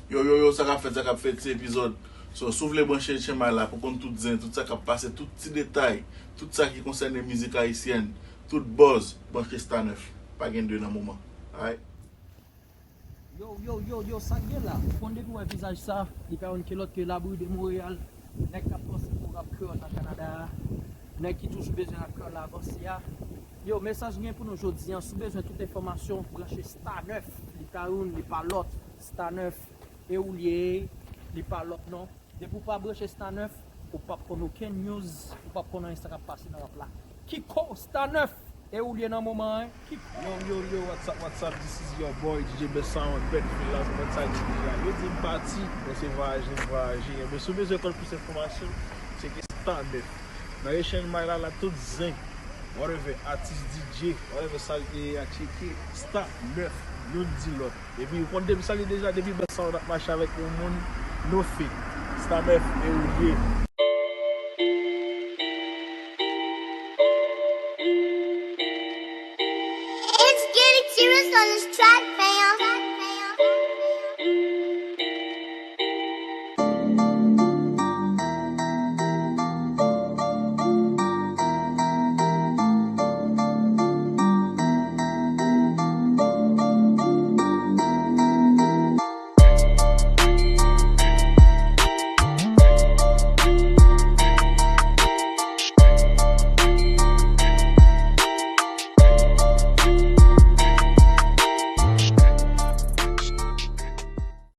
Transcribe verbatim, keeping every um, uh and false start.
Yo, yo, yo, sa k ap fèt, sa k ap fèt, se epizòd. So, si w vle branche Chen May la pou konn tout zen, tout sa k ap pase, tout ti detay, tout sa ki konsène mizik ayisyèn, tout buzz, branche Star nèf. Pa gen de nan moman. Alright? Yo, yo, yo, yo, sa k gen la? Ou konn depi w wè vizaj sa, li pa youn ki lòt ke Labri de Montréal, nèg k ap pase pou rap kreyòl nan Kanada a, nèg ki toujou bezwen rap kreyòl la avanse a. Yo, mesaj mwen pou nou jodi a, si w bezwen tout enfòmasyon, branche Star nèf, li pa youn, li pa lòt, Star nèf, e ou l ye, li pa lòt non. Depi w pa branche Star nèf, ou p ap konn okenn news, ou p ap konn anyen sa k ap pase nan rap la. Kiko, Star nèf, e ou l ye nan moman an, Kiko. Yo, yo, yo, what's up, what's up, this is your boy D J Best Sound, Bedfield la, ou konn sa k di deja. Yo di m pati, men se vwayaje m vwayaje. Ebyen, si w bezwen konn plis enfòmasyon, tcheke Star nèf. Nan Chen May la, la tout zen, whatever, atis, D J, whatever sa l te ye a, tcheke Star nèf, youn di lòt. Epi ou konn depi sa li deja, depi Best Sound ap mache avèk yon moun, no fake. Star nèf, e ou ye. It's getting serious on this track, fam.